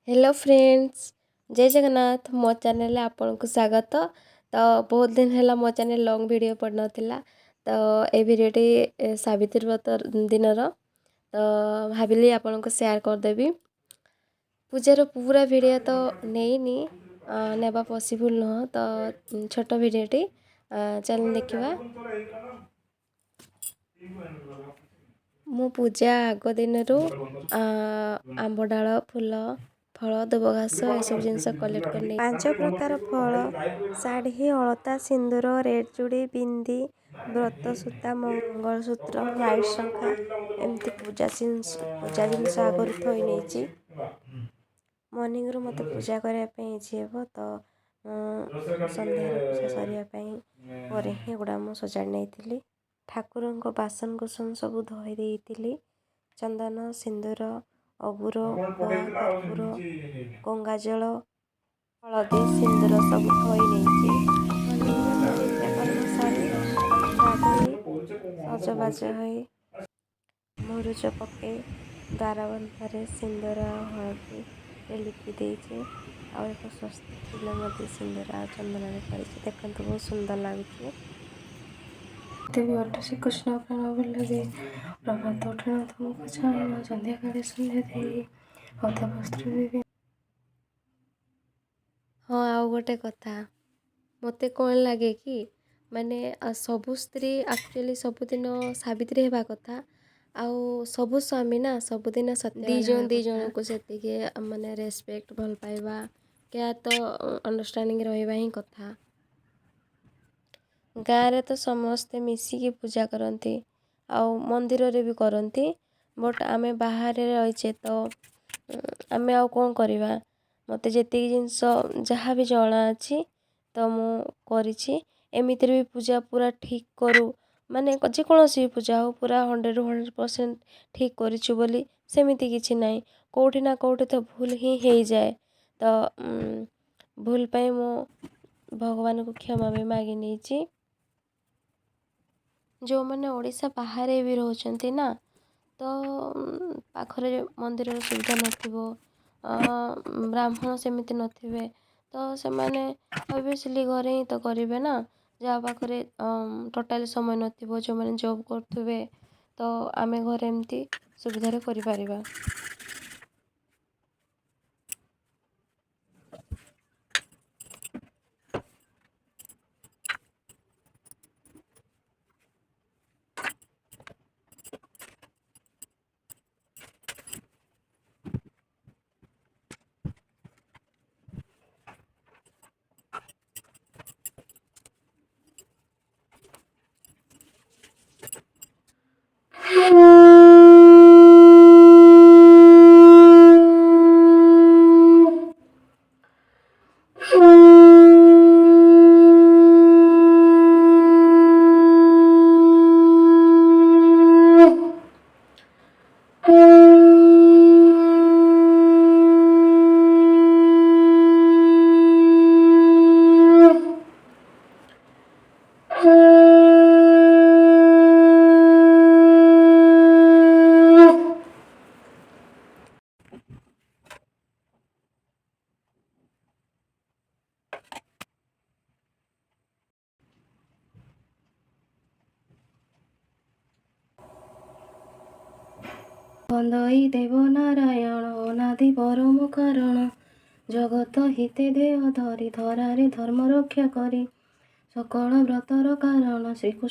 Hello friends, ଜୟ ଜଗନ୍ନାଥ। ମୋ ଚ୍ୟାନେଲରେ ଆପଣଙ୍କୁ ସ୍ୱାଗତ। ତ ବହୁତ ଦିନ ହେଲା ମୋ ଚ୍ୟାନେଲ୍ ଲଙ୍ଗ୍ ଭିଡ଼ିଓ ପଡ଼ିନଥିଲା। ତ ଏ ଭିଡ଼ିଓଟି ସାବିତ୍ରୀ ବ୍ରତ ଦିନର, ତ ଭାବିଲି ଆପଣଙ୍କୁ ସେୟାର କରିଦେବି। ପୂଜାର ପୁରା ଭିଡ଼ିଓ ତ ନେଇନି, ନେବା ପସିବୁଲ୍ ନୁହଁ, ତ ଛୋଟ ଭିଡ଼ିଓଟି ଚାଲ ଦେଖିବା। ମୁଁ ପୂଜା ଆଗ ଦିନରୁ ଆମ୍ବ ଡାଳ, ଫୁଲ, ଫଳ, ଦୁବ ଘାସ ଏସବୁ ଜିନିଷ କଲେକ୍ଟ କରି ନେଇ 5 ପ୍ରକାର ଫଳ, ଶାଢ଼ୀ, ଅଳତା, ସିନ୍ଦୁର, ରେଡ୍ ଚୁଡ଼ି, ବିନ୍ଦି, ବ୍ରତ ସୂତା, ମଙ୍ଗଳସୂତ୍ର, ହ୍ୱାଇଟ୍ ଶଙ୍ଖା, ଏମିତି ପୂଜା ଜିନିଷ ଆଗରୁ ଥୋଇ ନେଇଛି। ମର୍ଣ୍ଣିଂରୁ ମୋତେ ପୂଜା କରିବା ପାଇଁ ଇଜି ହେବ, ତ ମୁଁ ସନ୍ଧ୍ୟାରେ ପୂଜା ସରିବା ପାଇଁ ପରେ ହିଁ ଏଗୁଡ଼ା ମୁଁ ସଜାଡ଼ି ନେଇଥିଲି। ଠାକୁରଙ୍କ ବାସନକୁସନ ସବୁ ଧୋଇ ଦେଇଥିଲି। ଚନ୍ଦନ, ସିନ୍ଦୁର, ଅଗୁର, ଖୁଆ, କର୍ପୂର, ଗଙ୍ଗାଜଳ, ହଳଦୀ, ସିନ୍ଦୁର ସବୁ ଥୋଇ ନେଇଛି। ମର୍ଣ୍ଣିଂରେ ମୁଁ ନିତ୍ୟକର୍ମ ସାରି, ଗାଧୋଇ, ସଜବାଜ ହୋଇ, ମୁରୁଜ ପକାଇ, ଦ୍ୱାରବନ୍ଧରେ ସିନ୍ଦୁର ଆଉ ହଳଦୀରେ ଲିପି ଦେଇଛି। ଆଉ ଏକ ସ୍ୱସ୍ତିକ ଚିହ୍ନ ମଧ୍ୟ ସିନ୍ଦୁର ଆଉ ଚନ୍ଦନରେ କରିଛି। ଦେଖନ୍ତୁ, ବହୁତ ସୁନ୍ଦର ଲାଗୁଛି। ଦେବୀ ଅଟ ଶ୍ରୀକୃଷ୍ଣ ପ୍ରାଣ ବଲ୍ଲଭେ। ପ୍ରଭାତ ଉଠିଣ ତୁମକୁ ଚାହିଁଣ, ସନ୍ଧ୍ୟାକାଳେ ସନ୍ଧ୍ୟା ଦେଇ ଅଧା ବସ୍ତ୍ର ଦେବି। ହଁ, ଆଉ ଗୋଟେ କଥା, ମୋତେ କ'ଣ ଲାଗେ କି ମାନେ ସବୁ ସ୍ତ୍ରୀ ଆକ୍ଚୁଆଲି ସବୁଦିନ ସାବିତ୍ରୀ ହେବା କଥା ଆଉ ସବୁ ସ୍ୱାମୀ ନା ସବୁଦିନ ସତ୍ୟବାନ 2 ଜଣ ହେବା 2 କଥା। ଜଣଙ୍କୁ ସେତିକି ମାନେ ରେସପେକ୍ଟ, ଭଲ ପାଇବା, କେୟାର, ତ ଅଣ୍ଡରଷ୍ଟାଣ୍ଡିଂ ରହିବା ହିଁ କଥା। ଗାଁରେ ତ ସମସ୍ତେ ମିଶିକି ପୂଜା କରନ୍ତି ଆଉ ମନ୍ଦିରରେ ବି କରନ୍ତି। ବଟ୍ ଆମେ ବାହାରେ ରହିଛେ, ତ ଆମେ ଆଉ କ'ଣ କରିବା? ମୋତେ ଯେତିକି ଜିନିଷ ଯାହା ବି ଜଣା ଅଛି, ତ ମୁଁ କରିଛି। ଏମିତିରେ ବି ପୂଜା ପୁରା ଠିକ୍ କରୁ, ମାନେ ଯେକୌଣସି ବି ପୂଜା ହଉ, ପୁରା 100ରୁ 100% ଠିକ୍ କରିଛୁ ବୋଲି ସେମିତି କିଛି ନାହିଁ। କେଉଁଠି ନା କେଉଁଠି ତ ଭୁଲ ହିଁ ହେଇଯାଏ। ତ ଭୁଲ ପାଇଁ ମୁଁ ଭଗବାନଙ୍କୁ କ୍ଷମା ବି ମାଗି ନେଇଛି। ଯେଉଁମାନେ ଓଡ଼ିଶା ବାହାରେ ବି ରହୁଛନ୍ତି ନା, ତ ପାଖରେ ମନ୍ଦିରର ସୁବିଧା ନଥିବ, ବ୍ରାହ୍ମଣ ସେମିତି ନଥିବେ, ତ ସେମାନେ ଅଭିୟସଲି ଘରେ ହିଁ ତ କରିବେ ନା। ଯାହା ପାଖରେ ଟୋଟାଲି ସମୟ ନଥିବ, ଯେଉଁମାନେ ଜବ୍ କରୁଥିବେ, ତ ଆମେ ଘରେ ଏମିତି ସୁବିଧାରେ କରିପାରିବା। ବନ୍ଦଇ ଦେବ ନାରାୟଣ, ଅନାଦି ପରମ କାରଣ। ଜଗତ ହିତେ ଦେହ ଧରି, ଧରାରେ ଧର୍ମ ରକ୍ଷା କରି। ସକଳ ବ୍ରତର କାରଣ ଶ୍ରୀକୃଷ୍ଣ।